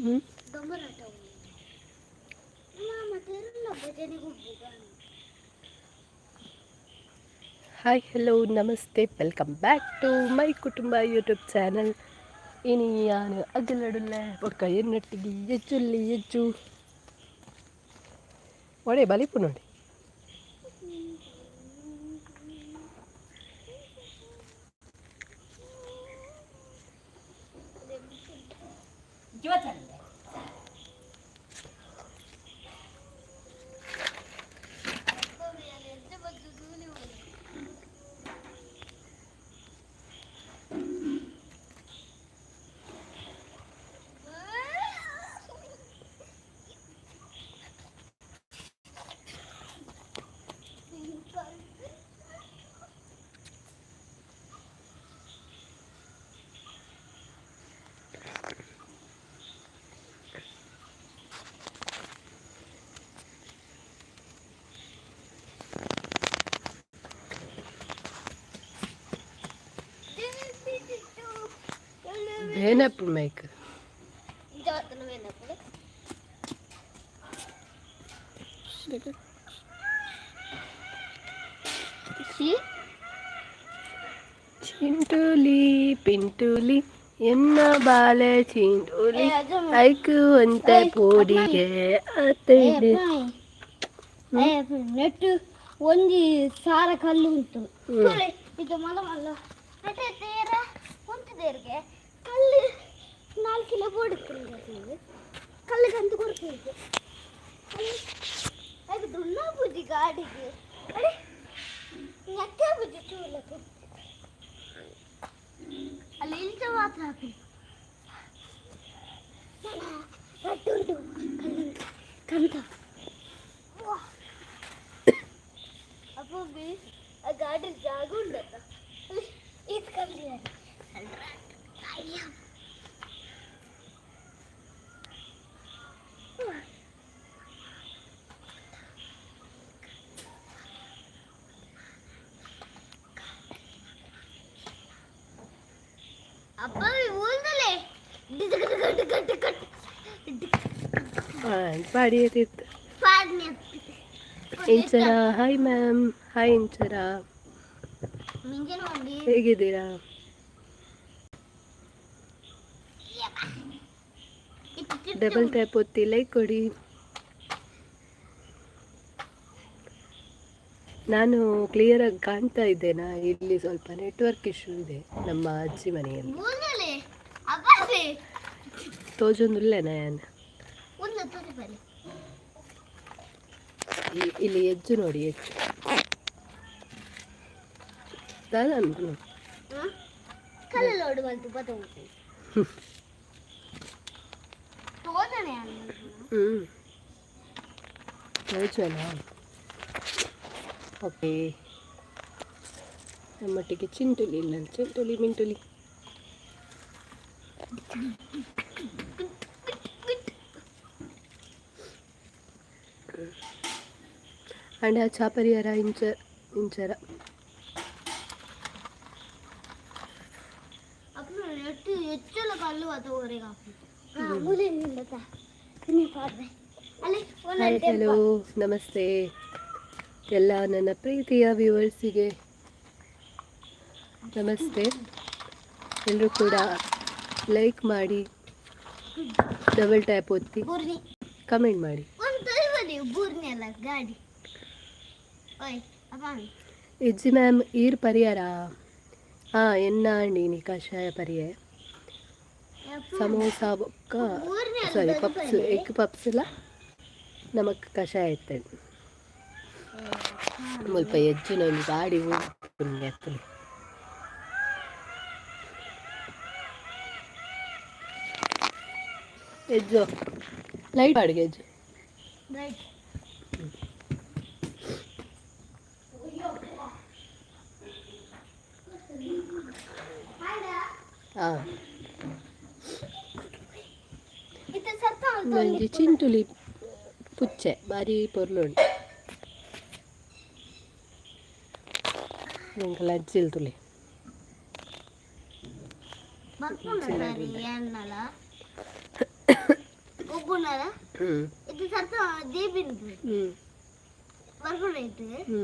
ಹ್ಞೂ. Hi, hello, namaste, welcome back to my ಕುಟುಂಬ YouTube channel. ಇನಿ ಯಾನು ಅಗಲಡುಲ್ಲ ಬೊಕ್ಕ ಎನ್ನೊಟ್ಟಿಗೆ ಎಜ್ಜುಲ್ಲಿ ಎಜ್ಜು ಒಡೆ ಬಲಿಪು ನೋಡಿ. ಏನಪ್ಪ ಮೈಕ್? ಚಿಂಟುಲಿ ಪಿಂಟುಲಿ ಎನ್ನ ಬಾಲೆ ಚಿಂಟುಲಿ, ಐಕು ಅಂತ ಪೋಡಿಗೆ ಆತೈದೆ. ನೆಟ್ಟು ಒಂಜಿ ಸಾರ ಕಲ್ಲು ಉಂಟು. ಇದು ಮಲ್ಲ ಮಲ್ಲ ತೇರ ಉಂಟುದೇರ್ಗೆ ಕಲ್ಲು 4 ಕಿಲೋ ಬೋಡುತ್ತೆ. ಕಲ್ಲು ಕಂತು ಕೊಡ್ತೇವೆ. ಅದು ದುನ್ನ ಬುದ್ಧಿ ಗಾಡಿಗೆ. ಅಡೆ ನೆಕ್ಕೆ ಬುದ್ಧಿ ಚೂಲಕ್ಕೆ ಅಲ್ಲಿ ಇಂಚ ಮಾತ್ರ ಹಾಕಿ ಉಂಟು ಕಲ್ಲು ಕಂತ. ಅಪ್ಪ, ಆ ಗಾಡಿ ಜಾಗ ಉಂಡತ್ತ ಇದು ಕಲ್ಲಿ. ಅಯ್ಯ, ಅಪ್ಪ, ಊಲ್ದಲೆ. ಪಾಡಿ ಇತ್ತು. Inchara, hi ma'am. Hi Inchara, ಹೇಗಿದ್ದೀರಾ? ಡಬಲ್ ಟ್ಯಾಪ್ ಒತ್ತಿ ಲೈಕ್ ಕೊಡಿ. ನಾನು ಕ್ಲಿಯರ್ ಆಗಿ ಕಾಣ್ತಾ ಇದ್ದೇನಾ? ಇಲ್ಲಿ ಸ್ವಲ್ಪ ನೆಟ್ವರ್ಕ್ ಇಶ್ಯೂ ಇದೆ ನಮ್ಮ ಅಜ್ಜಿ ಮನೆಯಲ್ಲಿ. ತೋಜೊಂದುಲ್ಲೆನಾ ಯಾನ್? ಇಲ್ಲಿ ಎಜ್ಜು ನೋಡಿ, ಎಜ್ಜು ದಾದ ಅನ್ಪುನು. ಕಲ್ಲೋಡು ಬಂತು ಬತ್ತ. ಹ್ಞೂ, ತೋಜುವನಾ? ಓಕೆ, ನಮ್ಮೊಟ್ಟಿಗೆ ಚಿಂಟುಲಿ ಇಲ್ಲ. ಚಿಂಟುಲಿ ಮಿಂಟುಲಿ. ಅಂಡ್ ಆ ಚಾಪರಿಯರ ಇಂಚ ಇಂಚರ. ಹೆಚ್ಚಲ ಕಲ್ಲು ಹಾಯ್, ಹಲೋ, ನಮಸ್ತೆ ಎಲ್ಲ ನನ್ನ ಪ್ರೀತಿಯ ವ್ಯೂವರ್ಸಿಗೆ ನಮಸ್ತೆ. ಎಲ್ಲರೂ ಕೂಡ ಲೈಕ್ ಮಾಡಿ, ಡಬಲ್ ಟ್ಯಾಪ್ ಒತ್ತಿ, ಕಮೆಂಟ್ ಮಾಡಿ. ಗಾಡಿ. ಇಜ್ಜಿ ಮ್ಯಾಮ್, ಈರ್ ಪರಿಯಾರ? ಹಾಂ, ಎನ್ನ ಅಂಡಿನಿ ಕಷಾಯ ಪರಿಯೆ. ಸಮೋಸ ಬೊಕ್ಕ, ಸಾರಿ, ಪಪ್ಸ್, ಎಗ್ ಪಪ್ಸ್ ಎಲ್ಲ ನಮಕ್ ಕಷಾಯ ಇತ್ತೇನೆ. ಮುಲ್ಪ ಎಜ್ಜುನ ಒಂಜಿ ಗಾಡಿ ಉಂಡು. ಎಜ್ಜು ಲೈಟ್ ಅಡುಗೆ ಎಜ್ಜು. ರೈಟ್. ಹಾಂ, ಒಂಜಿ ಚಿಂಟುಲಿ ಪುಚ್ಚೆ ಬಾರಿ ಪೊರ್ಲುಂಡು. ಎಂಕಲ ಅಜ್ಜಿಲ್ ತುಲೆ. ಬರ್ಪುಂಡ. ಉಳ್ಳಾರ. ಹ್ಞೂ. ಇದು ಸತ್ತ ದೀಪಿಂದು. ಹ್ಞೂ. ಬರ್ಕೊಂಡು. ಹ್ಞೂ.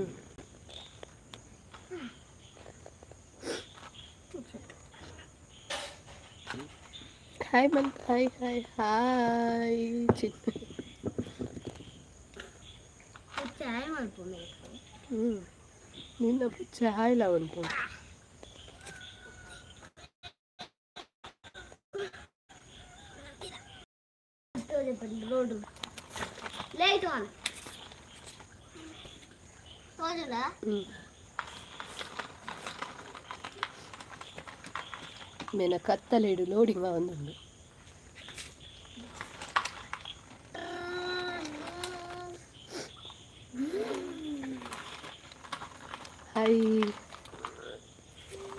ಹಾಯ್ ಮನ್, ಹಾಯ್ ಹಾಯ್ ಹಾಯ್ ಚಿನ್ನ. ಚಾಯ್ ಮಾಡ್ಕೊಂಡು. ಹ್ಞೂ, ನಿನ್ನ ಪುಚ್ಚೆ ಹಾಯ್ಲ ಉಂಟು. ರೋಡ್ ಲೈಟ್ ಆನ್ ತೋಜದ. ಹ್ಞೂ, ಮೇನ ಕತ್ತಲೆಡು ಲೋಡಿಂಗ್ ಒಂದುಂಡು. ಹಾಯ್,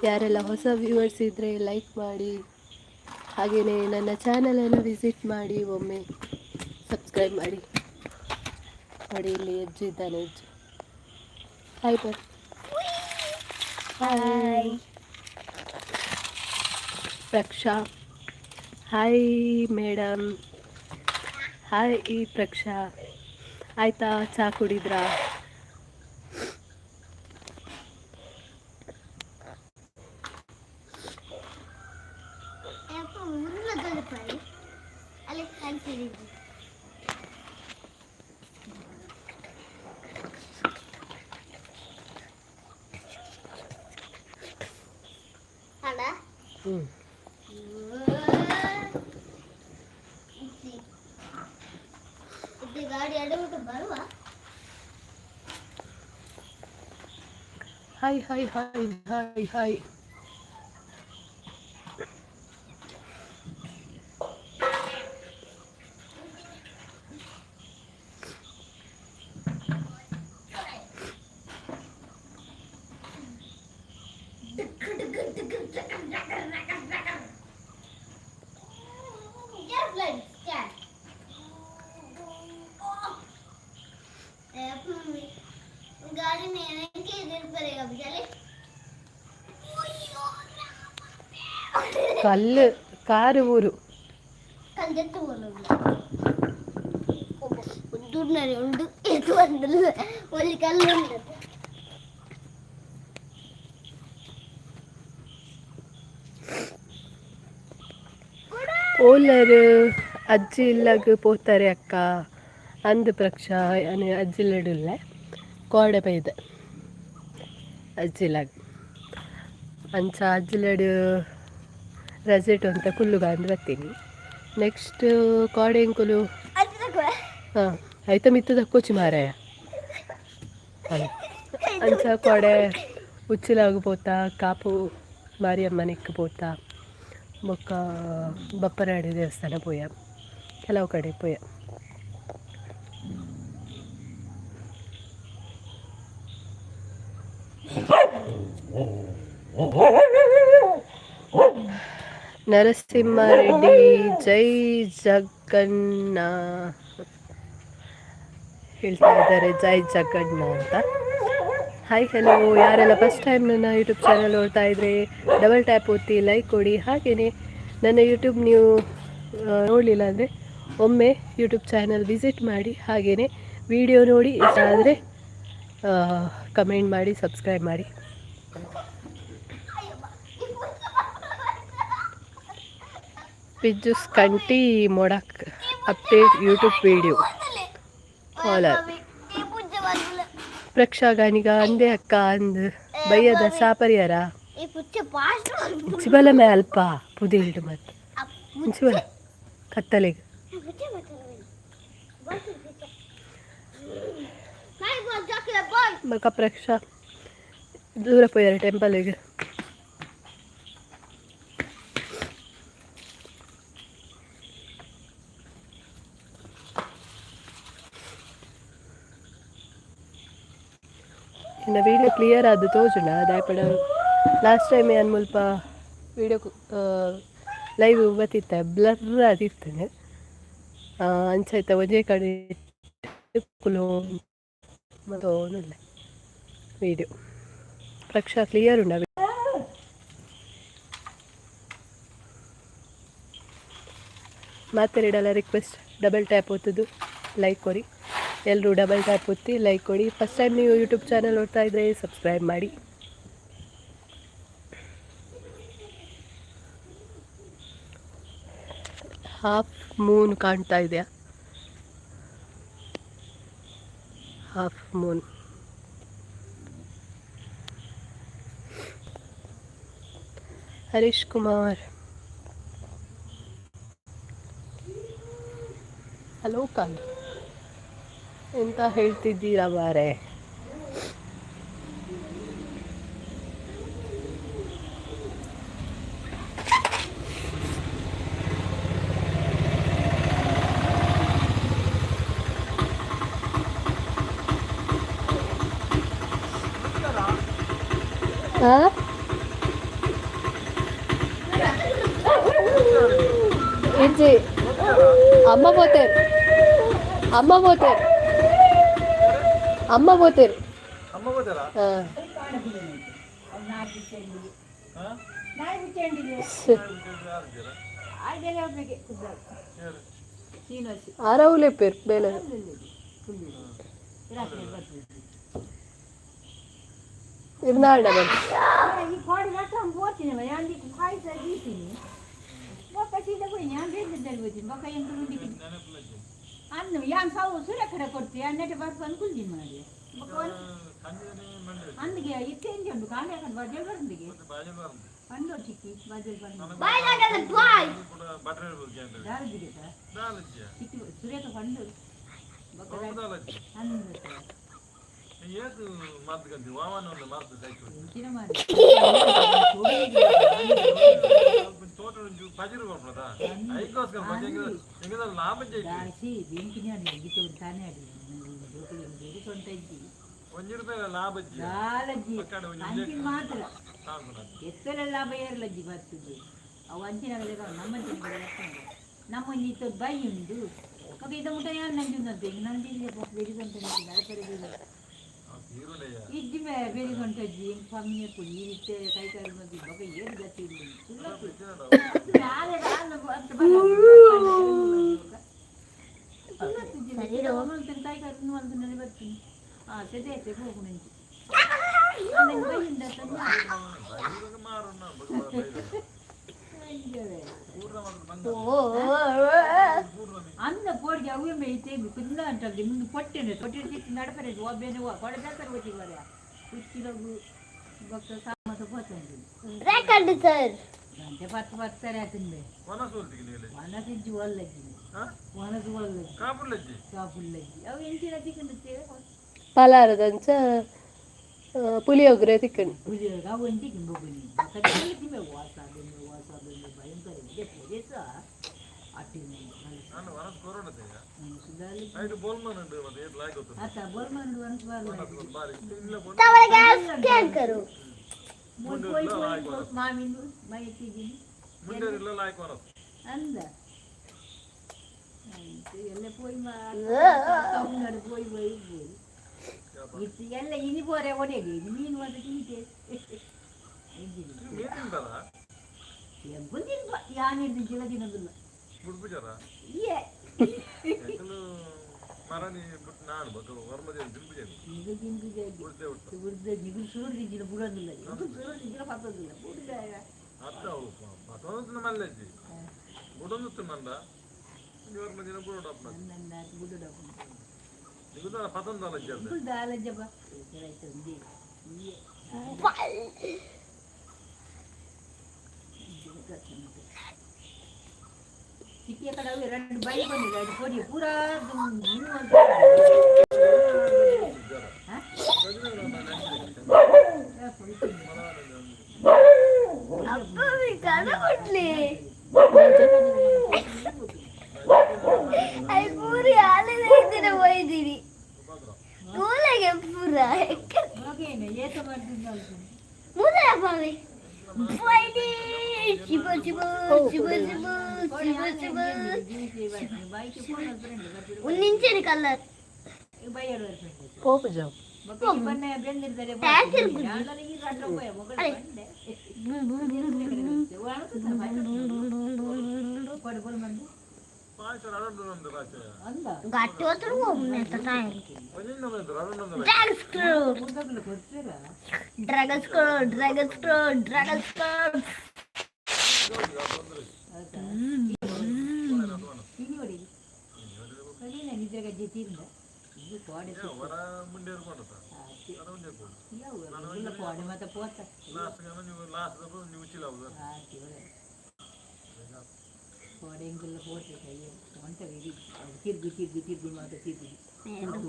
ಯಾರೆಲ್ಲ ಹೊಸ ವ್ಯೂವರ್ಸ್ ಇದ್ದರೆ ಲೈಕ್ ಮಾಡಿ, ಹಾಗೆಯೇ ನನ್ನ ಚಾನಲನ್ನು ವಿಸಿಟ್ ಮಾಡಿ, ಒಮ್ಮೆ ಸಬ್ಸ್ಕ್ರೈಬ್ ಮಾಡಿ. ನೋಡಿ, ಇಲ್ಲಿ ಹೆಜ್ಜು ಇದ್ದಾನೆ, ಹೆಜ್ಜು. ಹಾಯ್ ಬರ್, hi Praksha. Hi madam. Hi ಈ ಪ್ರಕ್ಷಾ. ಆಯ್ತಾ, ಚಹಾ ಕುಡಿದ್ರಾ? ಯಪ್ಪ, ಉರುಳ ತೋಜಪಾಯಿ ಅಲ್ಲಿ ಕಾಣಿಸಿದ್ದು. ಅಲ್ಲ. ಹ್ಞೂ. ಇದು ಗಾಡಿ ಎಡಬಿಟ್ಟು ಬರುವ. Hi hi hi hi hi. Airplane scan. गाड़ी में के इधर पड़ेगा बेचारे. ಕಲ್ಲು ಕಾರು ಊರು. ಕಲ್ದೆತ್ತು ದುಡ್ನರಿ ಉಂಡು, ಇದು ಬಂದಿಲ್ಲ, ಒಲ್ಲಿ ಕಲ್ಲು ಉಂಟು. ಓಲರ್ ಅಜ್ಜಿ ಇಲ್ಲಗ್ ಪೋತಾರೆ ಅಕ್ಕ ಅಂದು ಪ್ರಕ್ಷ. ಅಜ್ಜಿಲ್ಲಡುಲ್ಲೆ, ಕೋಡೆ ಪೈದೆ ಅಜ್ಜಿಲಾಗ್. ಅಂಚ ಅಜ್ಜಿಲಡು ರಜೆಟು ಅಂತ ಕುಲ್ಲುಗ ಅಂದ್ ಬರ್ತೀನಿ. ನೆಕ್ಸ್ಟ್ ಕೋಡೆ ಎಂಕುಲು. ಹಾಂ, ಐತ ಮಿತ್ತದ ದಕ್ಕೋಚಿ ಮಾರಾಯ. ಅಂಚ ಕೋಡೆ ಉಚ್ಚಿಲಾಗು ಪೋತ, ಕಾಪು ಮಾರಿಯಮ್ಮನಿಕ್ ಪೋತ, ಬೊಕ್ಕ ಬಪ್ಪನಾಡಿ ದೇವಸ್ಥಾನ ಪೋಯ, ಕೆಲವು ಕಡೆ ಪೋಯ. ನರಸಿಂಹಾರೆಡ್ಡಿ ಜೈ ಜಗನ್ನ ಹೇಳ್ತಾ ಇದ್ದಾರೆ, ಜೈ ಜಗಣ್ಣ ಅಂತ. ಹಾಯ್ ಹಲೋ, ಯಾರೆಲ್ಲ ಫಸ್ಟ್ ಟೈಮ್ ನನ್ನ ಯೂಟ್ಯೂಬ್ ಚಾನಲ್ ನೋಡ್ತಾ ಇದ್ರೆ ಡಬಲ್ ಟ್ಯಾಪ್ ಒತ್ತಿ ಲೈಕ್ ಕೊಡಿ. ಹಾಗೆಯೇ ನನ್ನ ಯೂಟ್ಯೂಬ್ ನೀವು ನೋಡಲಿಲ್ಲ ಅಂದರೆ ಒಮ್ಮೆ ಯೂಟ್ಯೂಬ್ ಚಾನಲ್ ವಿಸಿಟ್ ಮಾಡಿ, ಹಾಗೆಯೇ ವಿಡಿಯೋ ನೋಡಿ, ಇಷ್ಟ ಆದರೆ ಕಮೆಂಟ್ ಮಾಡಿ, ಸಬ್ಸ್ಕ್ರೈಬ್ ಮಾಡಿ. ಪಿಜ್ಜುಸ್ ಕಂಟಿ ಮೊಡಕ್ ಅಪ್ಡೇಟ್ ಯೂಟ್ಯೂಬ್ ವಿಡಿಯೋ ಕಾಲರ್. ಪ್ರಕ್ಷಾಗಾನಿಗ ಅಂದೆ ಅಕ್ಕ ಅಂದ್ ಬಯ್ಯದ ಸಾಪರಿಯರ. ಚಿಬಲ ಮೇ ಅಲ್ಪ ಪುದಿಲ್ಡು ಮತ್ತು ಚಿಬಲ ಕತ್ತಲೆಗೆ. ಬಕ ಪ್ರಕ್ಷ ದೂರ ಪೋಯಾರ ಟೆಂಪಲ್ಗೆ. ಇನ್ನು ವಿಡಿಯೋ ಕ್ಲಿಯರ್ ಆದ ತೋಜುಂಡ ದಾಯಪಡ ಲಾಸ್ಟ್ ಟೈಮ್ ಏನು ಮುಲ್ಪ ವಿಡಿಯೋ ಲೈವ್ ಬತ್ತಿತ್ತ, ಬ್ಲರ್ ಆದಿತ್ತನೆ. ಅಂಚ ಒಂಜೇ ಕಡೆ ಕುಲೋ ಮತ್ತೋನುಲ್ಲ. ವಿಡಿಯೋ ಪ್ರಕ್ಷಾ ಕ್ಲಿಯರ್ ಉಂಡ? ಮಾತೆರಿಡಲ ರಿಕ್ವೆಸ್ಟ್, ಡಬಲ್ ಟ್ಯಾಪ್ ಒತ್ತುದು ಲೈಕ್ ಕೊಡಿ. ಎಲ್ಲರೂ ಡಬಲ್ ಟ್ಯಾಪ್ ಒತ್ತಿ ಲೈಕ್ ಕೊಡಿ. ಫಸ್ಟ್ ಟೈಮ್ ನೀವು ಯೂಟ್ಯೂಬ್ ಚಾನಲ್ ನೋಡ್ತಾ ಇದ್ದರೆ ಸಬ್ಸ್ಕ್ರೈಬ್ ಮಾಡಿ. ಹಾಫ್ ಮೂನ್ ಕಾಣ್ತಾ ಇದೆಯಾ? Half moon. Harish Kumar, hello ಕಾಲ್. ಎಂತ ಹೇಳ್ತಿದ್ದೀರಾ ಮಾರೆ? ಹಾ, ಇಜ್ಜಿ. ಅಮ್ಮ ಪೋತೇರು, ಅಮ್ಮ ಪೋತೇರು, ಅಮ್ಮ ಪೋತೇರು. ಅಮ್ಮ ಹೋದರಾ? ಹಾಂ. ಆರವುಲೆ ಪೇರು ಬೇಲೆ. ಇರ್ನಾಳ್ಡ ಬನ್ನಿ. ಈ ಕೋಡಿ ಮಾತ್ರ ಪೋತೀನಿ, ಯಾನ್ ಕಾಯಿ ದೀತೀನಿ. ಬೊಕ್ಕ ಸೀದಾ ಹೋಯಿ ಯಾನ್ ಬೇರೆ ಹೋಗ್ತೀನಿ. ಬೊಕ್ಕ ಎಂಟು ಗುಂಡಿಗೆ ಅನ್ನ ಯಾನ್ ಸಾವು ಸುರಕಡೆ ಕೊಡ್ತಿ ಅನ್ನೆಟ್ ಬರ್ಪಂದು ಕುಲ್ದಿ ಮಾಡಿ. ಬೊಕ್ಕ ಅಂದಿಗೆ ಇತ್ತೆ ಇಂಜಿ ಉಂಡು ಕಾಂಡೆ ಕಂಡು ಬಜಲ್ ಬರಂದಿಗೆ ಅಂದು ಚಿಕ್ಕಿ ಬಜಲ್ ಬಂದು. ಬಾಯ್ ನಾಗಲ್ಲ ಬಾಯ್. ದಾರದಿಗೆ ಚಿಕ್ಕಿ ಸುರೇಖ ಪಂಡು ಬೊಕ್ಕ ಅಂದು. ಎಂಚಿನ ಮಾಡಿ. ದಾಸಿ ಬೆಂಕಿನ ಎಂಗಿತ ತಾನೇ ಅಡಿ ಜೋಕುಲು ಸೊಂಟ ಇದ್ದಿ. ದಾಲಜ್ಜಿ ಅಂಚಿನ ಮಾತ್ರ ಎತ್ತೆಲ್ಲ ಲಾಭ ಏರ್ಲಜ್ಜಿ ಬರ್ತದೆ. ಅವು ಅಂಚಿನ ನಮ್ಮ ನಮ್ಮ ಇತ್ತು ಬೈ ಉಂಡು. ಮಗ ಇದ ಮುಟ್ಟ ಯಾರು ನಂಜುಂದಂತೆ ಈಗ ನಂಜಿ ಬೆರಿಗೊಂಟ ನಡಪರೆ ಇಜ್ಜಿ ಮೇ ಬೆರಿಗೊಂಟಜ್ಜಿ ಹೆಂಗ್ ಪಮ್ಮಿನ ಪುಡಿ ಈ ರೀತಿ ಕೈ ಕಾಲು ಮದ್ದು ಮಗ ಏನು ಗತಿ ಇಲ್ಲ ಸುಳ್ಳತ್ತು ಆಲೆ ಅಂತ. ಕೈ ಕಾಲು ಅಂತ ಬರ್ತೀನಿ. ಹಾಂ, ಸರಿ ಆಯ್ತು, ಹೋಗು ನಂಜಿ ನಂಗೆ ಬೈಯಿಂದ. ಅಂದ ಪೋಡಿಗೆ ಅವೇ ಮೇಯ್ತೆ ಕುಂದ ಅಂತಲ್ಲಿ ಮುಂದೆ ಪೊಟ್ಟೆನೆ ಪೊಟ್ಟೆ ನಡಪರೆ ಒಬ್ಬನೇ ಕೊಡದಾಕರ್ ಗೊತ್ತಿಗೆ ಬರ ಉಚ್ಚಿಲಗು ಬೊಕ್ಕ ಸಾಮತ ಪೋತಂದು. Record sir. ಗಂಟೆ ಪತ್ತು ಪತ್ತಾರೆ ಆತಂದೆ. ವನಸಿಜ್ಜಿ ಒಲ್ಲಜ್ಜಿ, ವನಸು ಒಲ್ಲಜ್ಜಿ, ಕಾಪುಲ್ಲಜ್ಜಿ. ಅವು ಎಂಚಿನ ತಿಕ್ಕಂಡುತ್ತೆ. ಪಲಾರದಂಚ ಪುಳಿಯೋಗರೆ ತಿಕ್ಕಣಿ. ಪುಳಿಯೋಗರೆ ಅವು ಎಂಚಿಗೆ ಬೊಗುನಿ ತಿಂಬೆ ವಾಸ ಬೆಂಬೆ ವಾಸ ಬೆಂಬೆ ಭಯಂಕರ ಇದೆ ಪ್ರದೇಶ ಅಟ್ಟಿನ. ಅತ್ತ ಬೋಲ್ಮಂಡು ವನಸು ಬಾರ್ಲ. ತವಳ ಸ್ಕ್ಯಾನ್ ಕರು. ಹೋಯ್ ಹೋಯ್ ಮಾಮಿಂದು ಮೈತಿದ್ದೀನಿ ಅಂದ ಎಲ್ಲ ಪೋಯಿ ತಮಿಳ್ನಾಡು ಪೋಯಿ ಪೋಯಿ ಪೋಯಿ ಇತ್ತು ಎಲ್ಲ ಇನಿ ಪೋರೆ ಒಡೆಗೆ ಮೀನು ಮಾತ್ರ ತಿಂತೆ. ಎಂಬುದು ಯಾನಿಡ್ದು ಜಿಲ ತಿನ್ನೋದಿಲ್ಲ. ಏ ನಿಗು ತಿಂದು ಬುಡ್ದ ನಿಗು ಸುರುಡು ತಿಂಚಿನ ಬುಡೋದಿಲ್ಲ, ನಿಗು ಸುರುಡು ತಿಂಚಿನ ಪತ್ತೋದಿಲ್ಲ ಬುಡ್ದ. ನನ್ನ ಬುಡೋಡ ದಾಲಜ್ಜಪ್ಪ ಬಾಯ್. ಚಿಕ್ಕಿಯ ಕಡೆ ಅವು ಎರಡು ಬೈ ಬಂದಿದೆ ಎರಡು ಪೊಡಿ ಪೂರಾ ಮೀನು ಅಂತ. ಹಾ? ಅಪ್ಪ ಕದ ಕೊಡ್ಲಿ ಅಲ್ಲಿ ಪೂರಿ ಹಾಲಿನ ಇದ್ದೀರ ಒಯ್ದಿರಿ ಮೂಲೆಗೆ ಪೂರ. ಓಕೆನೆ ಏತ ಮಾಡ್ತಿದ್ದ. ಮೂಲೆ ಬಾವಿ ಒಯ್ದಿ ಶಿವ ಶಿವ ಶಿವ ಶಿವ ಶಿವ ಶಿವ. ಒಂದು ನಿಂಚರಿ ಕಲರ್. ಪೋಪು ಜಾವ್. ಟ್ಯಾಕ್ಸರ್ ಗುಜ್ಜಿ. ಅರೆ. ಅಂದ ಗಟ್ಟಿ ಹೋದ್ರು ಒಮ್ಮೆ ಡ್ರ್ಯಾಗನ್ ಸ್ಕ್ರೂ ಮುದ್ದಗಳು ಕೊಡ್ತೀರಾ? Dragon screw, dragon screw, dragon screw. ತಿನ್ನಿ ಹೊಡಿ. ಅದೇನ ನಿದ್ರೆಗಜ್ಜೆ ತಿಂದ ಇದು ಕೋಡೆ ಸುತ್ತು. ಯಾವ ಇಲ್ಲ ಕೋಡೆ ಮತ್ತೆ ಪೋತ ಕೋಡೆ ಹಿಂಗೆಲ್ಲ ಪೋತೆ ಕೈಯ ಸೊಂಟ ಇಡಿ ತಿರ್ಗು ತಿರ್ಗು ತಿರ್ಗು ಮಾತ್ರ ತಿರ್ಗು.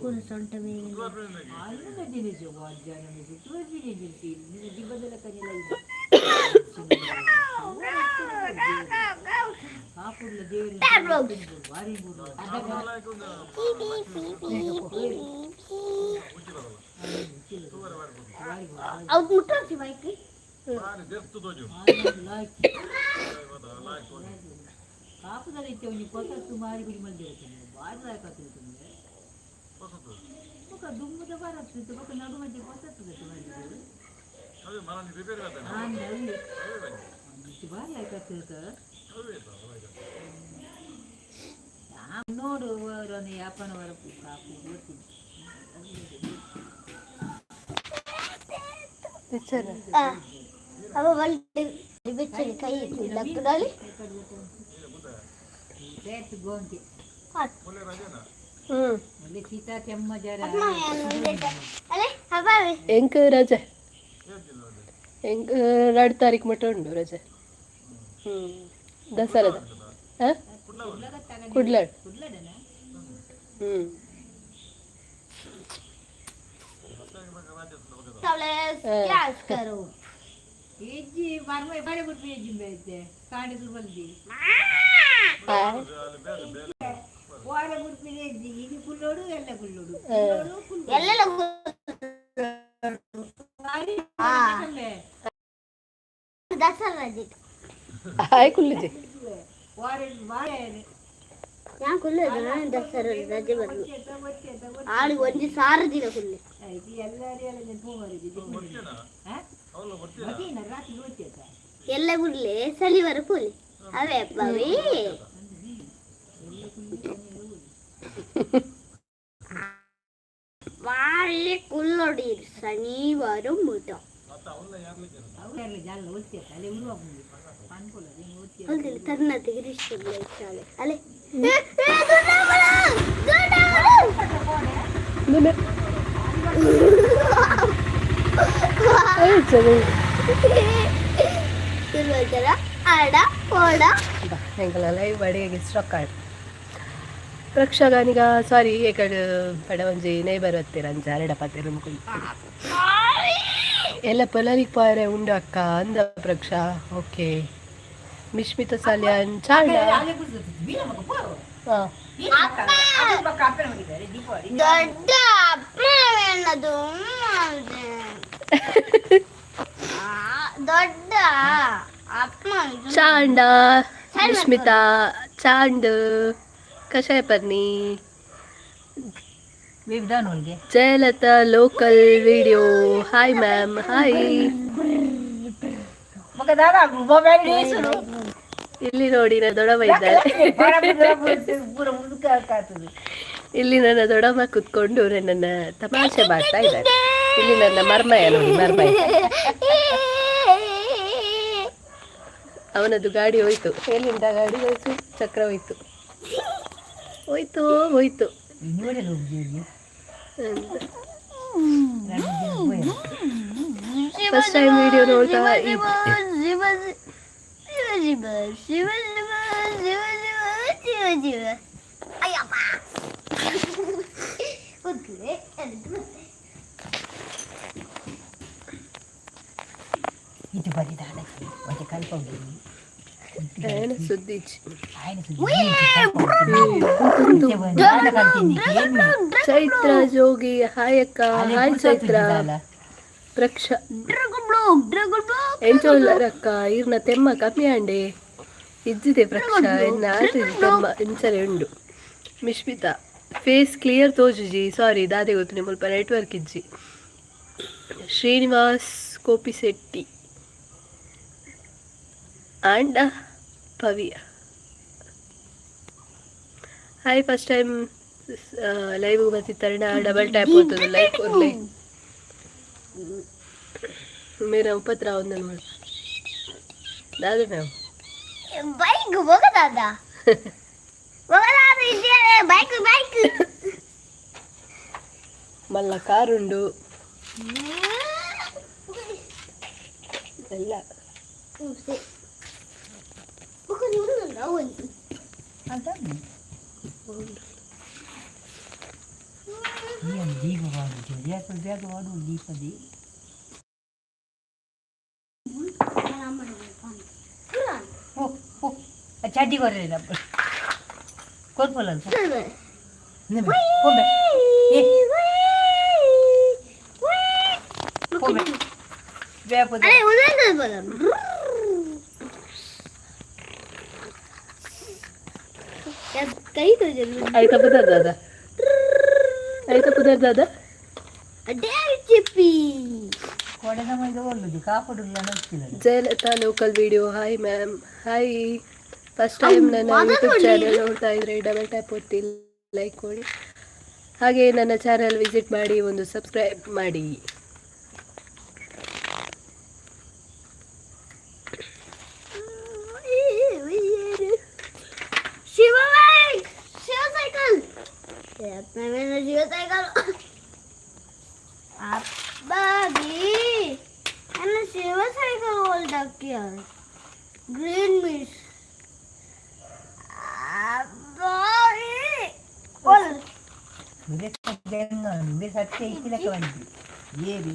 ಪೂರ ಸೊಂಟ ಮೇಲೆ. ಅಲ್ಲ ದಿನಸು ವಾಜ್ಜಾನ ಸುತ್ತು ದಿನಸು ದಿಬ್ಬದಲ್ಲ ಕನಿಲ್ಲ ಇದು ಕಾಪುಡ್ಲ ದೇವರು ಭಾರಿ ಗುರು. ಅವ್ರು ಮುಟ್ಟೋಸಿ ಬೈಕ್. ಕಾಪುದಲ್ಲಿ ಇತ್ತೆ ಒಂಜಿ ಪೊಸತ್ತು ಮಾರಿ ಗುಡಿ ಮಲ್ದಿರ್ತದೆ, ಬಾರಿ ಲಾಯ್ಕ್ ಆಗ್ತಿರ್ತದೆ. ಬೊಕ ದುಮ್ಮುದ ಬರತ್ತಿತ್ತು, ಬೊಕ ನಡು ಮಧ್ಯೆ ಪೊಸತ್ತು ಮಾಡಿದ್ದು. ಹಾಂ, ಅಲ್ಲಿ ಬಾರಿ ಲಾಯ್ಕ್ ಆಗ್ತಿರ್ತದೆ. ನೋಡು ಅವರನ್ನು ಯಾಪನ ವರಪು ಕಾಪು ಗೊತ್ತಿಲ್ಲ. ಪಿಕ್ಚರ್. ಅವ ಬಂದು ಬಿಚ್ಚಲಿ ಕೈ ಲಕ್ಕಡಲ್ಲಿ. ಸೇರ್ತು ಗೋಂಕೆ. ಹ್ಮ್. ಒಳ್ಳೆ ಶೀತ ಕೆಮ್ಮ ಜರ. ಅಲ್ಲೇ ಹಬ್ಬ. ಎಂಕ್ ರಜೆ, ಎಂಕ್ 2 ತಾರೀಕು ಮಟ್ಟ ಉಂಡು ರಜೆ. ದಸರಾದ. ಹಾಂ, ಕುಡ್ಲಾಡ್. ಕುಡ್ಲಡನ. ಹ್ಮ್. ಕ್ಲಾಸ್ ಕರೋ. ಹೆಜ್ಜಿ ಮರ್ಮ ಬರೆ ಬಿಟ್ಟು ಹೆಜ್ಜಿ ಬೇತೆ ಕಾಣಿದ್ರು ಬಲ್ದಿ ವಾರ ಬಿಡ್ಪಿ ಹೆಜ್ಜಿ ಇದು ಕುಲ್ಲೋಡು ಎಲ್ಲ ಕುಲ್ಲೋಡು ಕುಲ್ಲೋಡು ಕುಲ್ಲೋಡು. ಎಲ್ಲೆಲ್ಲ. ಬಾರಿ. ದಸರಾ ರಜೆ. ಹಾಯ್ ಕುಲ್ಲಿಜಿ. ವಾರ ವಾರ. ഞാൻ കൊല്ലുന്നത് ದಸರಾ ರಜೆ ಬಂದು ಆಳು ಒಂದು ಸಾರ ದಿನ ಕೊಲ್ಲೆ. ಆಯ್ತು, ಎಲ್ಲರೂ ಪೂ ಮಾರಿದ್ದು ರಾತ್ರಿ ಗೊತ್ತೇತ. ಎಲ್ಲ ಗುಡ್ಲೆ ಸಲಿವರ ಪೋಲಿ ಅವೇ ಅಪ್ಪವೇ. ವಾಳೆ ಕುಲ್ಲೊಡಿ ಶನಿವಾರ ಮುಟ. ಅವ್ರು ಜಾಲ ಒತ್ತೇತ ಅಲ್ಲೇ ಉರುವ ಅನುಕೂಲ ಒತ್ತೇ. ಹೊಲ್ದಿಲ್ಲ ತನ್ನ ಗಿರೀಶ್ ಶಾಲೆ ಅಲೆ. ಆಡ ಓಡ. ಎಂಕಲ ಲೈವ್ ಅಡಿಗೆಗೆ ಸ್ಟ್ರಕ್ ಆಡ್ ಪ್ರಕ್ಷಗಾನಿಗ ಸಾರಿ ಏಕಡ್ ಪಡ ಒಂಜಿ ನೇಬರ್ ಬತ್ತೀರ ಅಂಚ ಅರೆಡ ಪತ್ತಿರ ಮುಕುಲ್ ಎಲ್ಲ ಪೊಲರಿಕ್ ಪಾಯರೆ ಉಂಡು ಅಕ್ಕ ಅಂದ ಪ್ರಕ್ಷ. ಓಕೆ, ಮಿಶ್ಮಿತ ಸಾಲ್ಯಾನ್ ಚಾಂಡ. ಹಾಂ. ದೊಡ್ಡ ಅಪ್ಪ ಅನ್ನೋದು ದೊಡ್ಡ ಅಪ್ಪ ಇದು. ಚಾಂಡ ಮಿಶ್ಮಿತಾ ಚಾಂಡ್ ಕಷಾಯ ಪರ್ನಿ. ವಿಧಾನ ಒಳಗೆ. Jayalatha local video, hi ma'am, hi. ಇಲ್ಲಿ ನೋಡಿ, ನನ್ನ ದೊಡ್ಡಮ್ಮ ಇದ್ದಾರೆ. ಇಲ್ಲಿ ನನ್ನ ದೊಡ್ಡಮ್ಮ ಕುತ್ಕೊಂಡು ನನ್ನನ್ನ ತಮಾಷೆ ಮಾಡ್ತಾ ಇದ್ದಾರೆ. ಇಲ್ಲಿ ನನ್ನ ಮರ್ಮಯ ನೋಡಿ, ಮರ್ಮಯ. ಅವನದ್ದು ಗಾಡಿ ಹೋಯ್ತು. ಎಲ್ಲಿಂದ ಗಾಡಿ ಹೋಯ್ತು, ಚಕ್ರ ಹೋಯ್ತು, ಹೋಯ್ತು ಹೋಯ್ತು ಅಂತ. ಫಸ್ಟ್ ಟೈಮ್ ವಿಡಿಯೋ ನೋಡ್ತಾ ಶಿವ ಶಿವ ಶಿವ ಶಿವ ಶಿವ ಶಿವ ಶಿವ ಶಿವ ಶಿವ ಅಯ್ಯಪ್ಪ ಕೂತ್ಲೆ ಎದ್ದು. ಇದು ಬರಿದಾನ ಒಂಜಿ ಕಲ್ಪ. ಏನು ಸುದ್ದಿ? ఆయన. ಚೈತ್ರ ಜೋಗಿ ಹಾಯ್ ಅಕ್ಕ, hi Chaitra. Praksha dragon black, dragon black. ಎಂಚೋಲ್ಲರಕ್ಕ, ಈರ್ನ ತೆಮ್ಮ ಕಮ್ಮಿ ಆಂಡೆ ಇಜ್ಜಿದೆ ಪ್ರಕ್ಷ ಎನ್ನ ಆತಿಜಿ ತೆಮ್ಮ ಇಂಚನೆ ಉಂಡು. ಮಿಶ್ಮಿತಾ ಫೇಸ್ ಕ್ಲಿಯರ್ ತೋಜುಜಿ, ಸಾರಿ ದಾದೆ ಗೊತ್ತು ಮುಲ್ಪ ನೆಟ್ವರ್ಕ್ ಇಜ್ಜಿ. ಶ್ರೀನಿವಾಸ್ ಕೋಪಿಸೆಟ್ಟಿ ಆಂಡ ಪವಿಯ. ಹಾಯ್, ಫಸ್ಟ್ ಟೈಮ್ ಲೈವ್ ಬತ್ತಿತ್ತರಣ ಡಬಲ್ ಟ್ಯಾಪ್ ಹೋಗ್ತದೆ, ಲೈಕ್ ಕೊರ್ಲೆ. ಮೇರ ಉಪದ್ರ ಒಂದನ್ನು ಮಾಡ ದಾದ ಮ್ಯಾಮ್. ಬೈಕ್ ಹೋಗದಾದ ಹೋಗದಾದ ಬೈಕ್ ಬೈಕ್. ಮಲ್ಲ ಕಾರುಂಡು ಎಲ್ಲ. ದೀಪ ವಾಡು ಬೇಗ ಬೇಗ ವಾಡು ದೀಪದಿ. ಓ ಓ, ಚಡ್ಡಿ ಕೊರಲಿಲ್ಲ, ಕೊರ್ಪಲ್ಲ. ಪೋಂಬೆ ಏ ಪೋಂಬೆ ಬೇಪದ. ಕೈ. ಆಯ್ತಾ ಪುದರ್ ದಾದ? ಆಯ್ತಾ ಪುದರ್ ದಾದ? ಚಿಪ್ಪಿ. ಕೊಡೆ ನಮ್ಮ ಒಳ್ಳುದು ಕಾಪಡುಲ್ಲ ಅನ್ನಿಸ್ತಿಲ್ಲ. Jayalatha local video, hi ma'am, hi. First time ನನ್ನ ಯೂಟ್ಯೂಬ್ ಚಾನಲ್ ನೋಡ್ತಾ ಇದ್ರೆ ಡಬಲ್ ಟ್ಯಾಪ್ ಒತ್ತಿ ಲೈಕ್ ಕೊಡಿ, ಹಾಗೆ ನನ್ನ ಚಾನಲ್ ವಿಸಿಟ್ ಮಾಡಿ ಒಂದು ಸಬ್ಸ್ಕ್ರೈಬ್ ಮಾಡಿ. Shiva bike, Shiva cycle, Shiva cycle. ಅಬ್ಬಾಗಿ ನನ್ನ ಶಿವ ಸೈಕಲ್ ಹೊಲ್ದಾಕಿಯ ಗ್ರೀನ್ ಮಿಸ್ ಅಬ್ಬಾಗಿ ಹೊಲ್. ನುಂಬೆ ಸತ್ಯ ಇತ್ತಿಲಕ್ಕ ಬಂದಿ ಏರಿ.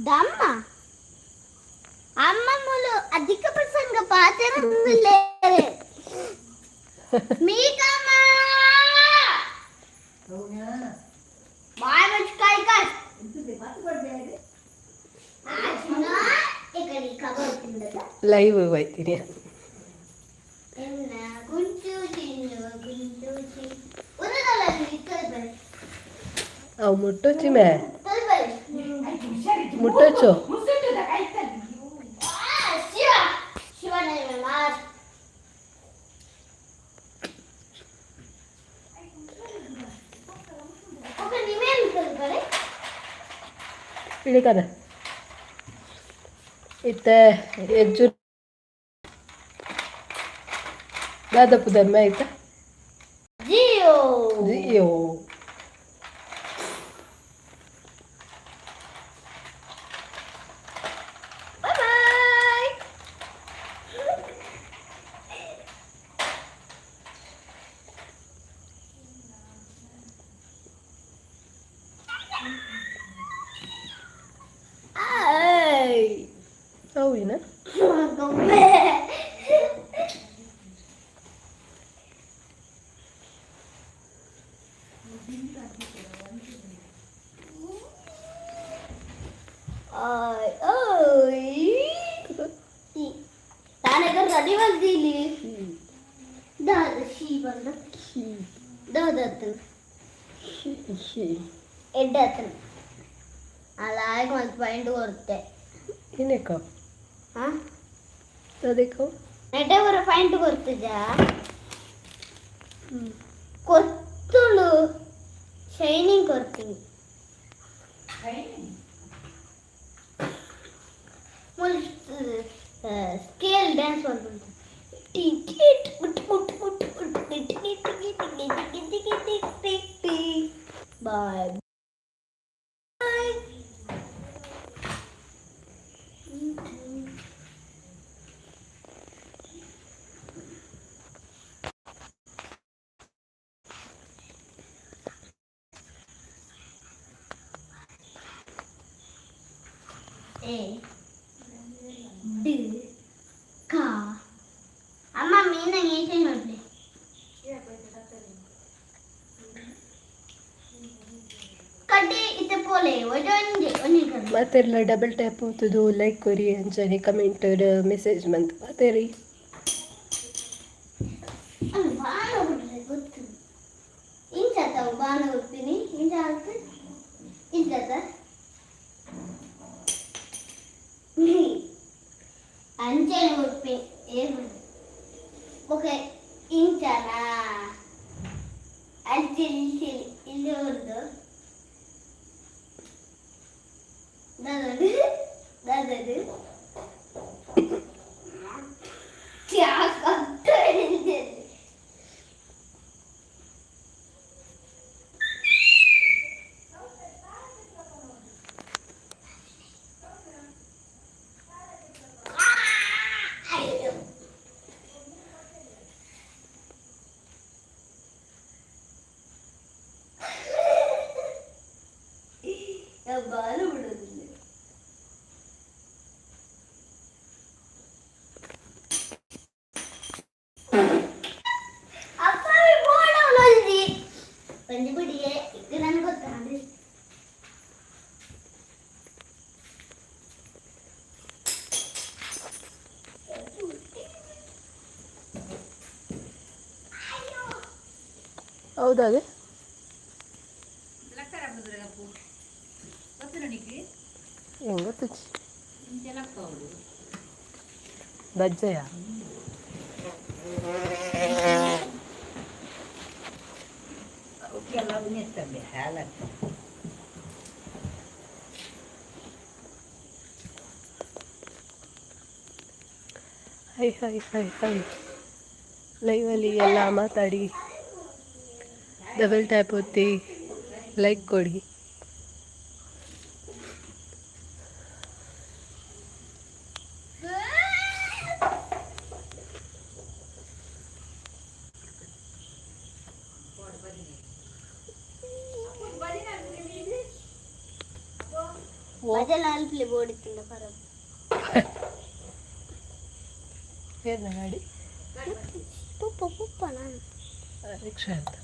ದಮ್ಮ అమ్మమ్మలు అధిక ప్రసంగ పాత్ర మీకమ్మా బాయ్ కాయ్ కాయ్ ಲೈವ್ ಹೋಯ್ತೀನಿ. ಅವು ಮುಟ್ಟೊಚ್ಚಿ ಮೇ ಮುಟ್ಟೊಚ್ಚು. ಇಳಿತಾನೆ ಇತ್ತೆ ಎಜ್ಜು ದಾದಪ್ಪು ಧರ್ಮ ಆಯ್ತಾ? ಜಿಯೋ. ಜಿಯೋ. ಬಾಯ್. ಬಾಯ್. ಹೌದಿನ? ಗೊಂಬೆ. ಓಯ್ ಓಯ್. ತಾನೇ ರೆಡಿ ಬಂದಿಲ್ಲಿ. ದಾದ ಶೀ ಬಂದ ದಾದತ್ತನ ಎಡ್ಡತ್ತನ ಅಲಾಗ ಒಂದು ಪಾಯಿಂಟ್ ಕೊರುತ್ತೆ. ಏನೇಕೋ? ಹಾಂ. ಅದಕ್ಕೋ. ನೆಡ್ಡೆ ಬರೋ ಪಾಯಿಂಟ್ ಕೊರ್ತುಜಾ ಕೊತ್ತುಳು ಶೈನಿಂಗ್ ಕೊರ್ತೀನಿ. ಸ್ಕೇಲ್ ಡ್ಯಾನ್ಸ್ ಮಾಡ್ಬಿಡ್ತು. Tea T T T T T T T T T T T. Bye bye. ಎ ಡಿ ಕಾ. ಅಮ್ಮ ಮೀನ ಏನ್ ಮಾಡ್ಲಿ? ಕಡ್ಡಿ ಇತ್ತೆ ಪೋಲೆ ಒಂಜಿ ಒಂಜಿ ಕಡ್ಡಿ. ಮಾತೆರ್ಲ ಡಬಲ್ ಟ್ಯಾಪ್ ಓತುದು ಲೈಕ್ ಕೊರಿ, ಅಂಚನೆ ಕಮೆಂಟ್ ಮೆಸೇಜ್ ಮಂತ್ ಮಾತೇರಿ. ಅಲ್ಲ, ಬಾಣ ಬಿಡ್ರೆ ಗೊತ್ತು. ಇಂಚ ಬಾಣ ಉಡ್ತೀನಿ, ಇಂಚ ಆಯ್ತು, ಇಂಚ ಅಂಚನೆ ಉಡ್ಪಿ ಏನು. ಓಕೆ, ಇಂಚನಾ? ಅಂಚೆ ಇಂಚೆ ಇಲ್ಲಿ ಒಂದು ದಾದದು ದಾದದು ಯಾಕಂತ. ಅಯ್ಯೋ. ಬಾಲು ಬಿಡೋದಿಲ್ಲ. ಅಪ್ಪ ಬೋಡವನೊಂಜಿ ಒಂಜಿ ಬಿಡಿಗೆ ಈಗ ನನಗೆ ಗೊತ್ತಾಂಡು. ಹೌದಾ ಅದೇ. ಲಕ್ಕರ ಕಪ್ಪು ಗೊತ್ತು ನನಗೆ. ಹೆಂಗ್ ಗೊತ್ತು? ಇಂಚ ಲಕ್ಕವಳು. ಬಜ್ಜೆಯ. ಅವಕ್ಕೆಲ್ಲ ಉನ್ನೆತ್ತಂಬೆ ಹಾಲಕ್ಕ. Hi hi hi hi. ಲೈವಲ್ಲಿ ಎಲ್ಲ ಮಾತಾಡಿ, ಡಬಲ್ ಟ್ಯಾಪ್ ಒತ್ತಿ ಲೈಕ್ ಕೊಡಿ. ಬಜಲ್ ಅಲ್ಪ್ಲಿ ಬೋಡಿತ್ತಿಂದ ಪರ. ಏನ ಗಾಡಿ? ಪುಪ್ಪ ಪುಪ್ಪ ನಾನು. ರಿಕ್ಷಾ ಅಂತ.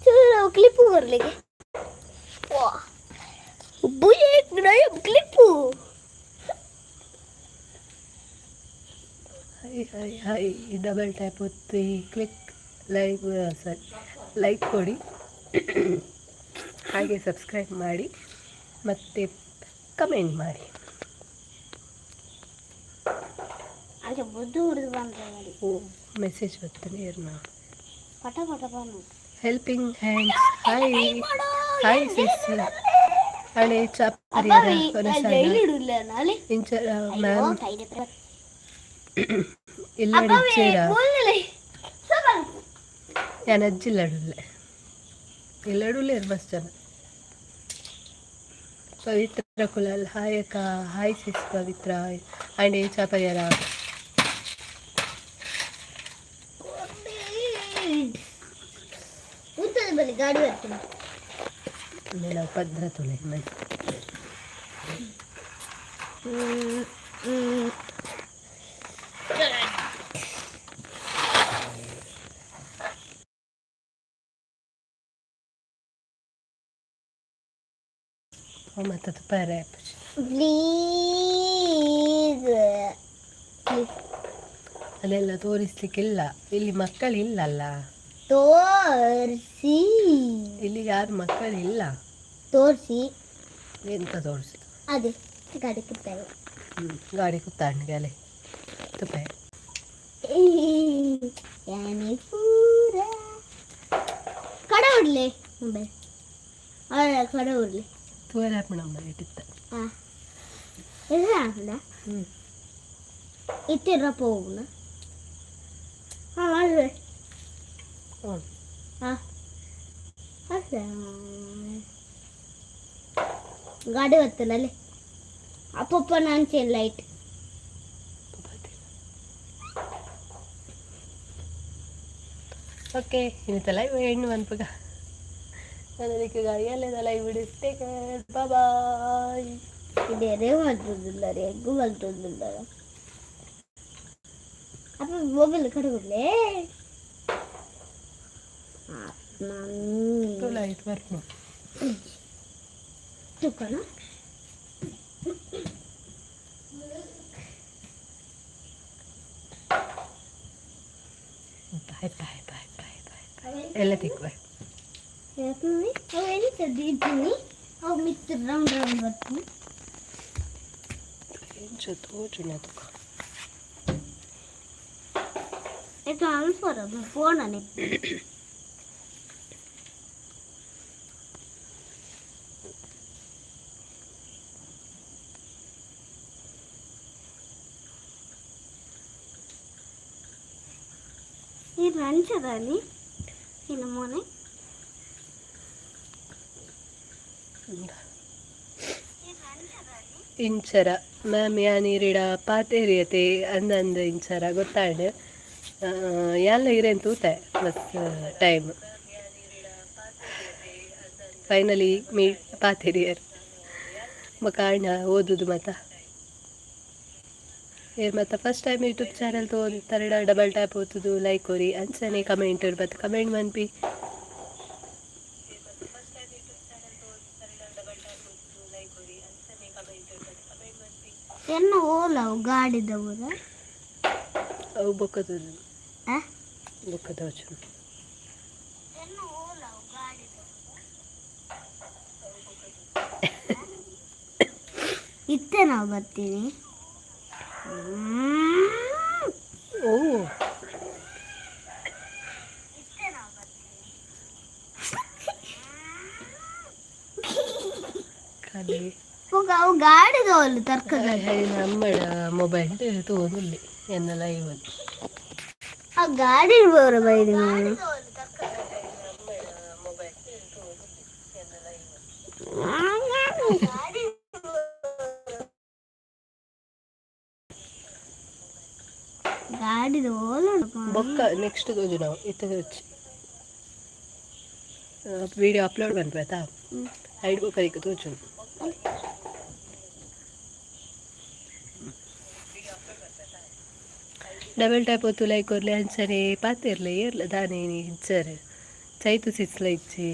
ಚೂರು ಕ್ಲಿಪ್ಪು ಬರ್ಲಿಕ್ಕೆ ವಾ bullet clip. Hi hi hi. Double tap ಒತ್ತಿ ಕ್ಲಿಕ್ ಲೈಕ್, ಸಾರಿ, ಲೈಕ್ ಕೊಡಿ, ಹಾಗೆ ಸಬ್ಸ್ಕ್ರೈಬ್ ಮಾಡಿ ಮತ್ತು ಕಮೆಂಟ್ ಮಾಡಿ. ಅಂಚ ಬುದ್ಧಿ ಹುಡಿದು ಬಂದ್ರೆ ಮಾಡಿ. ಓ, ಮೆಸೇಜ್ ಬರ್ತಾನೆ ಇರ್ನ. ಪಟ ಪಟ ಬಂದು. Helping hands, hi hi sis. ಹಳೆ ಚಾಪರಿಯರ ಕೊನಸಾಗ. ಜೈಲಿಡುಲ್ಲ ನಾಳೆ. ಇಂಚ ಮ್ಯಾಮ್. ಕೈಗೆ. ಇಲ್ಲಡಿಚ್ಚೇರ? ഞാൻ ಅಜ್ಜಿಲ್ಲಡುಲ್ಲೆ ಇಲ್ಲಡುಲ್ಲೆ ಮಸ್ತ್ ಜನ. ಪವಿತ್ರ ಕುಲಾಲ್, ಹಾಯ್ ಅಕ್ಕ. Hi sis Pavitra. ಆ್ಯಂಡ್ ಇಂಚ ಪರಿಯರ. ಊಟದ ಬಳಿ ಗಾಡಿ ಬರ್ತೀನಿ. ನಾವು ಪದ್ರ ತುಲೆ. ಮತ್ತು ಪರೆ. Please please. ಅದೆಲ್ಲ ತೋರಿಸ್ಲಿಕ್ಕಿಲ್ಲ, ಇಲ್ಲಿ ಮಕ್ಕಳಿಲ್ಲಲ್ಲ. ತೋರಿಸಿ. ಇಲ್ಲಿ ಯಾರು ಮಕ್ಕಳಿಲ್ಲ. ತೋರಿಸಿ. ಎಂತ ತೋರಿಸುದು? ಅದೇ ಗಾಡಿ ಕುತ್ತಾರೆ. ಗಾಡಿ ಕುತ್ತಾಂಡ್ ಅಲೆ ತುಪ್ಪೆ. ಯಾನಿ ಪೂರ ಕಡೆ ಉಡ್ಲಿ ಮೊಬೈಲ್ ಅವಳ ಕಡೆ ಉಡ್ಲಿ. ತೂವರೆ ಹಾಪುಣಮ್ಮ ಇಟ್ಟಿತ್ತ. ಹಾಂ, ಇದು ಹಾಕಲ್ಲ. ಇತ್ತಿರ ಹೋಗುಣ. ಹಾಂ, ಅಲ್ವೇ? ಹಾಂ, ಅಷ್ಟೇ. ಗಾಡಿ ಬರ್ತಲ್ಲ ಅಲ್ಲಿ. ಅಪ್ಪಪ್ಪ, ನಾನು ಲೈಟ್. ಓಕೆ, ಇನ್ನಿತ ಲೈವ್ ಹೆಣ್ಣು ಅನ್ಪಗ ನಾನು ಅದಕ್ಕೆ ಎಲ್ಲದ ಲೈವ್ ಬಿಡಿ. Take care, bye. ಇದೇನೇ ಮಾಡ್ತದಿಲ್ಲ, ಎಗ್ಗು ಮಾಡ್ತದಿಲ್ಲ. ಅಪ್ಪ, ಮೊಬೈಲ್ ಕಡೆ ಬಿಡ್ಲೇ. ಲೈಟ್ ಬರ್ಪು. ತುಕ್ಕಣ. Bye bye bye bye bye, ಎಲ್ಲ ತಿಕ್ ಬಾಯ್. ಅವು ಎಂತ ಇದ್ದೀನಿ, ಅವು ಮಿತ್ ರೌಂಡ್ ರೌಂಡ್ ಬರ್ತೀನಿ. ಎಂಚ ತೋಜುನ ತುಕ. ಇದು ಅನ್ಫೋರ್ ಫೋನ್. ಇದು ಅಂಚದಾನಿ ಇನ್ನು ಮೋನೆ. ಇಂಚರ ಮ್ಯಾಮ್, ಯಾನ್ ಇರಿಡ ಪಾತೇರಿಯತೆ ಅಂದಂದು ಇಂಚರ ಗೊತ್ತಾಂಡ್. ಯಾನ್ಲ ಇರೇನ್ ತೂತೆ ಬಸ್ ಟೈಮ್. ಫೈನಲಿ ಮೀಟ್ ಪಾತೆರಿಯರ್. ಬೊಕ ಆಂಡ ಓದುದು ಮತ ಏರ್ ಮತ್ತ ಫಸ್ಟ್ ಟೈಮ್ ಯೂಟ್ಯೂಬ್ ಚಾನಲ್ ತೋರಿಸ್ತಾರೆ, ಡಬಲ್ ಟ್ಯಾಪ್ ಓತುದು ಲೈಕ್ ಕೊರಿ, ಅಂಚನೆ ಕಮೆಂಟ್ ಬತ್ತ ಕಮೆಂಟ್ ಮನ್ಪಿ. ಎನ್ನ ಓಲವು ಗಾಡಿದವರ? ಅವು ಬೊಕ್ಕದ. ಆ? ಬೊಕ್ಕ ತೋಚು. ಎನ್ನ ಓಲವು ಗಾಡಿದವರ? ಇತ್ತೆ ನಾವು ಬರ್ತೀನಿ. ಓ, ಖಾಲಿ. ಅವು ಗಾಡಿದವಲ್ಲ ತರ್ಕದ. ನಮ್ಮಡ ಮೊಬೈಲ್ ತೋದುಲ್ಲಿ ಎನ್ನ ಲೈವ್. ಆ ಗಾಡಿ ಬರೋ ಬೈದಿ ನಾನು. ಗಾಡಿದ ಓಲುಂಡು. ಬೊಕ್ಕ ನೆಕ್ಸ್ಟ್ ತೋಜು ನಾವು ಇತ್ತೆ ತೋಚಿ ವಿಡಿಯೋ ಅಪ್ಲೋಡ್ ಮನ್ಪುವೆತಾ ಐಡ್ ಬೊಕ್ಕ ಇಕ್ಕ ತೋಜುಂಡು. ಡಬಲ್ ಟ್ಯಾಪ್ ಒತ್ತು ಲೈಕ್ ಕೊರ್ಲೆ, ಅಂಚನೆ ಪಾತೆರ್ಲೆ. ಏರ್ಲ ದಾನೆ ಇಜ್ಜರ್? ಚೈತು ಸಿಸ್ಲ ಇಜ್ಜಿ,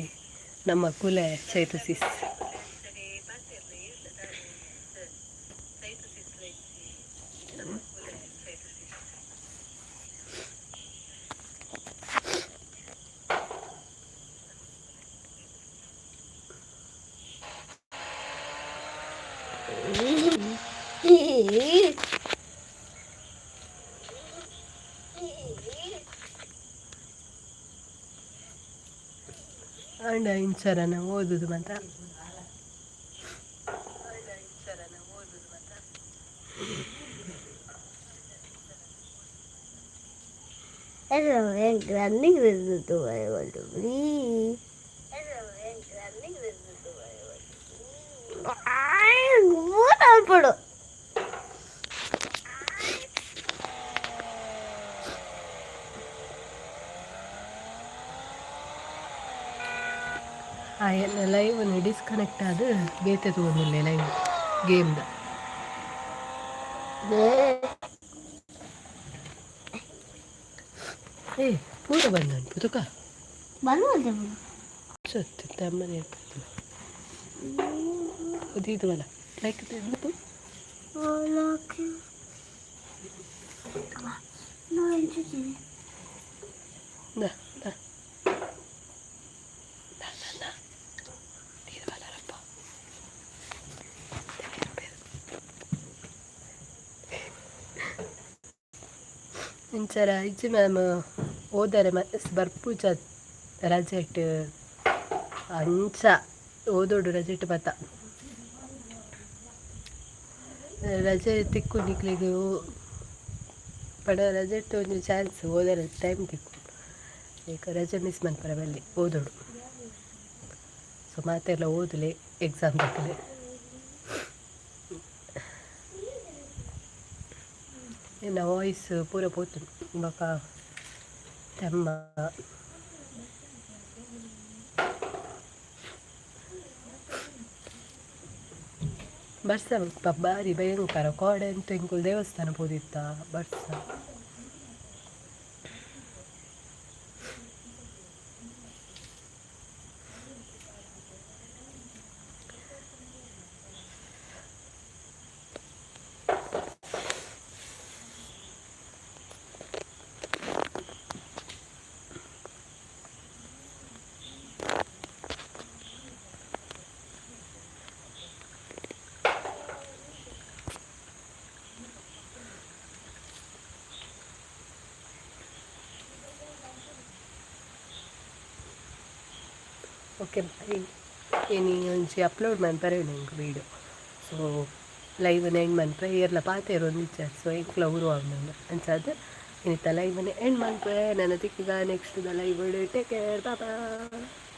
ನಮ್ಮ ಕುಲೆ ಚೈತು ಸಿಸ್. ಆಂಡ ಇಂಚರನ ಓದುದು ಮಾತ. ರನ್ನಿಂಗ್. ಅಲ್ಪಡು. ಆ ಎಲ್ಲ ಲೈವ್ ಡಿಸ್ಕನೆಕ್ಟ್ ಆದ ಬೇತೆ ತಗೊಂಡಿಲ್ಲ ಲೈವ್ ಗೇಮ್ದ. ಏ, ಪೂರ ಬಂದ ತುಕ. ಬರುವಂತೆ. ಸತ್ತು ತಮ್ಮನೆ. ಉದೀದು ಬಲ. Like Da, da. Da, da, da. Inchara ಇಜ್ಜಿ ಮ್ಯಾಮ್, ಓದರೆ ಮನಸ್ ಬರ್ಪೂಜ ರಜೆಟ್ ಅಂಚ ಓದೋಡು ರಜೆಟ್ ಬತ್ತ ರಜೆ ತಿಕ್ಕು ನಿಕ್ಲೆಗ್ ಪಂಡ ರಜೆಟ್ ಒಂಜಿ ಚಾನ್ಸ್ ಓದರೆ ಟೈಮ್ ತಿಕ್ಕು ಏಕ ರಜೆ ಮಿಸ್ ಮನ್ಪರೆ ಬಲ್ಲಿ ಓದೋಡು. ಸೊ ಮಾತೆರ್ಲ ಓದುಲೆ ಎಕ್ಸಾಮ್ ದಕಲೆ. ಎನ್ನ ವಾಯ್ಸ್ ಪೂರ ಪೋತುಂಡು ಬೊಕ ತೆಮ್ಮ. ಬರ್ಸ ಬಾರಿ ಭಯಂಕರ ಕೋಡೆ ಅಂತೂ ಎಂಕುಲು ದೇವಸ್ಥಾನ ಪೋದಿತ್ತ ಬರ್ಸ. Okay bye. ಇನಿ ಒಂಜಿ ಅಪ್ಲೋಡ್ ಮನ್ಪರೆ ಉಂಡು ಎಂಕ್ ವೀಡಿಯೋ. ಸೊ ಲೈವ್ ಎಂಡ್ ಮನ್ಪೆ ಏರ್ಲ ಪಾತೆರೊಂದಿಜ್ಜೆರ್ ಸೊ ಎಂಕ್ಲ ಉರು ಆವೊಂದುಂಡು ಅಂಚಾದ್ ಇನಿತ ಲೈವ್ ಎಂಡ್ ಮನ್ಪೆ. ನನ ತಿಕ್ಕುಗ next the live. Take care, bye.